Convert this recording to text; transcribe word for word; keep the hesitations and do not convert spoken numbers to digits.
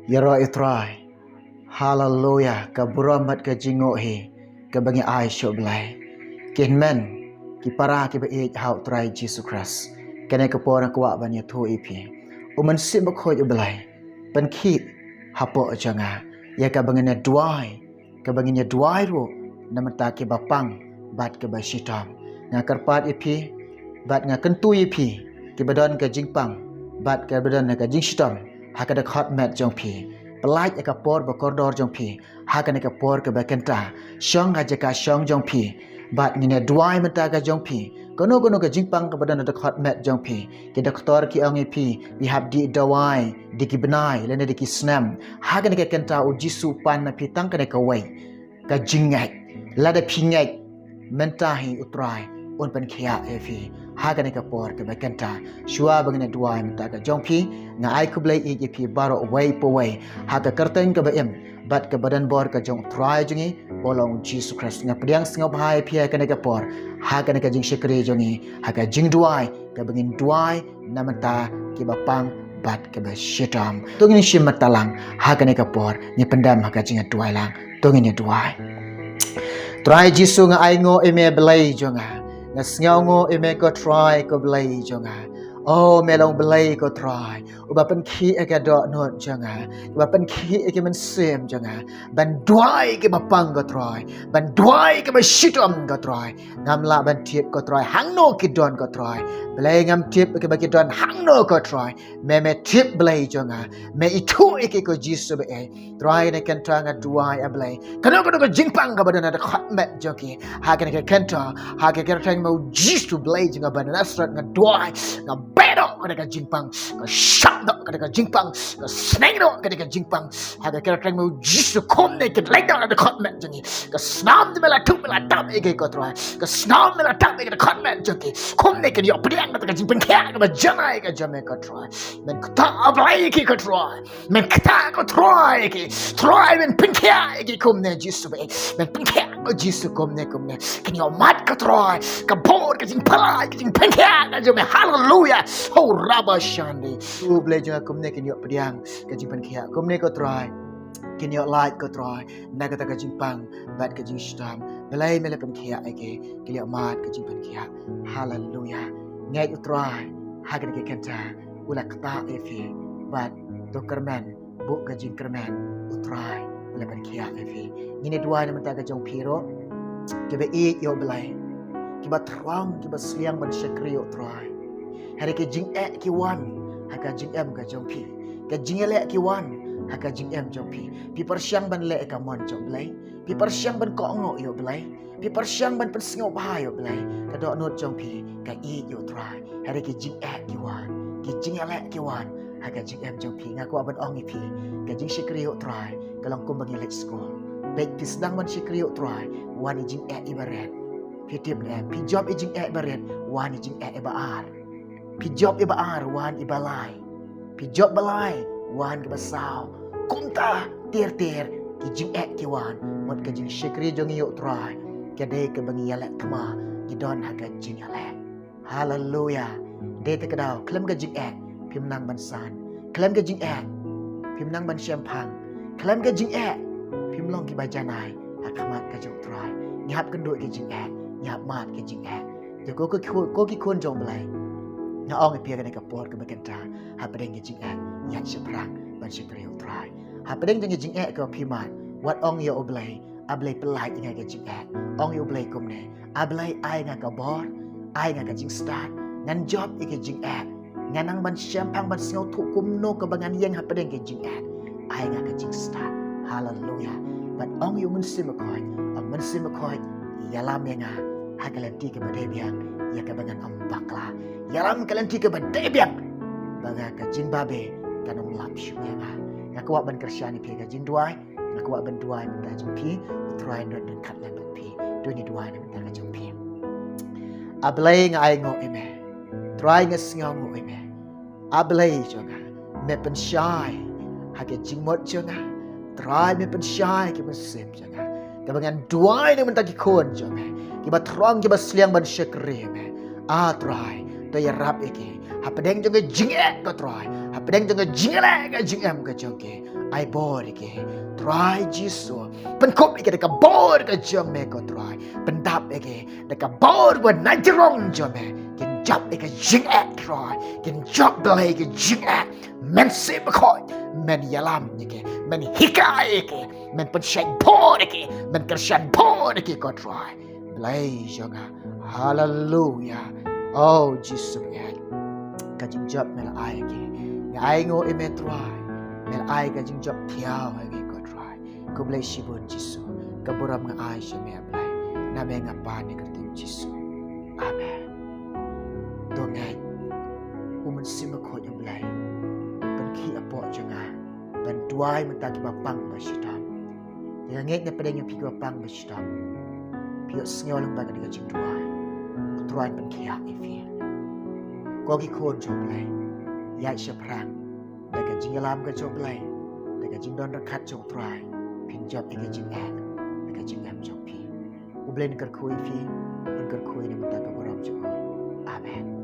Ïaroh ïa u Trai. Haleluya, ka burom bad ka jingnguh hi kaba ngi ai sha u Blei. Ki hynmen, ki para kiba ïeit ha u Trai Jisu Khrist, kane ka por nga kwah ban ïathuh ïa phi. U Mynsiem Bakhuid u Blei, pynkhih hapoh jong nga ïa kaba ngin ïa duwai, kaba ngin ïa duwai ruh na bynta kiba pang bad kiba shitom. Nga kyrpad ïa phi bad nga kyntu ïa phi kiba don ka jingpang bad kiba don ka jingshitom ha ka dkhot met jong phi. Pyllait ïa ka por ba kordor jong phi ha kane ka por kaba kynta. Shong ha jaka shong jong phi bad ngin ïa duwai mynta ka jong phi. Kano kano ka jingpang kaba don ha dkhot met jong phi, ki doktor ki ong ïa phi, phi hap dih dawai da ki bnai lane da ki snem. Ha kane ka kynta u Jisu u pan na phi tang kane kawei, ka jingngeit. Lada phi ngeit, mynta hi u Trai un pynkhiah ïa phi ha kane ka por kaba kynta. Shuwa ba ngin ïa duwai mynta ka jong phi, nga ai khublei ïa phi baroh uwei pa uwei ha ka kyrteng kaba im bad kaba donbor ka jong u Trai jong ngi, uba long u Jisu Khrist. Nga pdiang sngewbha ïa phi ha kane ka por, ha kane ka jingshakri jong ngi, ha ka jingduwai kaba ngin duwai na bynta kiba pang bad kiba shitom. To ngin shim bynta lang ha kane ka por, ngin pyndem ha ka jingduwai lang. To ngin ïa duwai. Trai Jisu, nga ainguh ïa me Blei jong nga. Nga sngewnguh ïa me ko Trai ko Blei jong nga. O me long Blei ko Trai, uba pynkhih ïa ka dohnud jong nga, uba pynkhih ïa ka mynsiem jong nga ban duwai kiba pang ko Trai, ban duwai kiba shitom ko Trai. Ngam lah ban tip ko Trai hangno ki don ko Trai. Blei, ngam tip kiba ki don hangno ko Trai. Me me tip Blei jong nga. Me ithuh ïa ki ko Jisu ba ïeit. Trai, na kane ka kynta nga duwai A Blei, kano kano ka jingpang kaba don ha dkhot met jong ki, ha kane ka kynta, ha ka kyrteng ma u Jisu Blei jong nga ba na Nasareth nga duwai, nga beh noh kane ka jingpang, nga shah noh kane ka jingpang, nga sneng noh kane ka jingpang. Ha ka kyrteng ma u Jisu kumne kin leit noh na dkhot met jong ki. Ka snam jong me la thuh me la tap ïa ki ko Trai. Ka snam me la tap ïa ki dkhot met jong ki. Kumne kin ïoh pdiang na ka jingpynkhiah kaba janai ka jong me ko Trai. Men ktah A Blei ïa ki ko Trai. Men ktah ko Trai ïa ki. Trai men pynkhiah ïa ki kumne Jisu ba ïeit. Men pynkhiah ko Jisu kumne kumne. Kin ïoh mad ko Trai. Ka bor ka jingpyllait ka jingpynkhiah ka jong me. Haleluya. Ho raba shandi. U Blei jong nga kumne kin ïoh pdiang ka jingpynkhiah kumne ko Trai. Kin ïoh lait ko Trai na kata ka jingpang bad ka jingshitom. Blei me la pynkhiah ïa ki, ki la ïoh mad ka jingpynkhiah. Haleluya. Ngeit u Trai ha kane ka kynta u la ktah ïa phi bad to kyrmen, buh ka jingkyrmen, u Trai u la pynkhiah ïa phi. Ngin ïa duwai na bynta ka jong phi ruh kiba ïeit ïa u Blei, kiba thrang kiba sliang ban shakri ïa u Trai. Hynrei ki jingeh ki wan ha ka jingim ka jong phi. Ki jingïaleh ki wan ha ka jingim jong phi. Phi pyrshang ban leh ïa ka mon jong u Blei. Phi pyrshang ban kohnguh ïa u Blei. Phi pyrshang ban pynsngewbha ïa u Blei. Ka dohnud jong phi ka ïeit ïa u Trai. Hynrei ki jingeh ki wan, ki jingïaleh ki wan ha ka jingim jong phi. Nga kwah ban ong ïa phi, ka jingshakri ïa u Trai ka long kumba ngi leit skul. Peit, phi sdang ban shakri ïa u Trai, wan i jingeh iba rit. Phi tip ne em? Phi jop i jingeh iba rit, wan i jingeh iba ar. Phi jop iba ar, wan iba lai. Phi jop ba lai, wan kaba saw. Kumta ter ter ki jingeh ki wan. Mut ka jingshakri jong ngi ïa u Trai ka dei kaba ngi ïaleh thma, ngi don ha ka jingïaleh. Haleluya. Dei te ka daw khlem ka jingeh phim nang ban san. Khlem ka jingeh phim nang ban shemphang. Khlem ka jingeh phim long kiba janai ha khmat ka jong u Trai. Ngi hap kynduh ka jingeh, ngi hap mad ka jingeh. Te ko ki khun, ko ki khun jong u Blei, nga ong ïa phi ha kane ka por kaba kynta, hapdeng ka jingeh ïaid shaphrang ban shakri ïa u Trai. Hapdeng jong ka jingeh kaba phi mad, wat ong ïa u Blei, A Blei pyllait ïa nga ka jingeh. Ong ïa u Blei kumne, A Blei ai nga ka bor, ai nga ka jingstad, ngan jop ïa ka jingeh. Ngan nang ban shemphang ban sngewthuh kumno kaba ngan ïeng hapdeng ka jingeh. Ai nga ka jingstad. Haleluya. Bad ong ïa u Mynsiem Bakhuid, ong Mynsiem Bakhuid, ïalam ïa nga ha ka lynti kaba dei biang, ïa kaba ngan ym bakla. Ïalam ka lynti kaba dei biang, ba nga ka jingbabe kan ym lap shuh ïa nga. Nga kwah ban kyrshan ïa phi ha ka jingduwai. Nga kwah ban duwai na bynta jong phi, u Trai un don ryngkat lem bad phi. To ngin duwai na bynta ka jong phi. A Blei, nga ainguh ïa me. Trai, nga sngewnguh ïa me. A Blei jong nga, me pynshai ha ka jingmut jong nga. Trai, me pynshai ha ka mynsiem jong nga, kaba ngan duwai na bynta ki khun jong me, kiba thrang kiba sliang ban shakri ïa me. A Trai, to ïarap ïa ki hapdeng jong ka jingeh ko Trai, hapdeng jong ka jingeh ka jingim ka jong ki. Ai bor ïa ki, Trai Jisu. Pynkup ïa ki da ka bor ka jong me ko Trai. Pyndap ïa ki da ka bor ba na jrong jong me. Kin jop ïa ka jingeh Trai. Kin jop Blei ka jingeh. Men sngewbha khot, men ïalam ïa ki, men hikai ïa ki, men pynshait bor ïa ki, men kyrshan bor ïa ki ko Trai. Blei jong nga. Haleluya. Oh Jisu, ka jingjop me la ai ïa ki. Nga ai nguh ïa me Trai. Me la ai ka jingjop thiaw ïa ki ko Trai. Khublei shibun Jisu. Ka burom nga ai sha me Blei. Na me nga pan ïa ka kyrteng Jisu. Amen. To ngeit. U Mynsiem Bakhuid U Blei. Pynkhih hapoh jong nga. Ban duwai mynta kiba pang ba shitom. Te nga ngeit na pdeng jong phi kiba pang ba shitom. Phi ïohsngew lyngba kane ka jingduwai. U Trai un pynkhiah ïa phi. Ko ki khun jong U Blei. Ïaid shaphrang. Da ka jingïalam ka jong U Blei. Da ka jingdon ryngkat jong U Trai. Phin jop ïa ka jingeh. Da ka jingeh jong phi. U Blei un kyrkhu ïa phi. Un kyrkhu ïa na mynta ka burom jong u. Amen.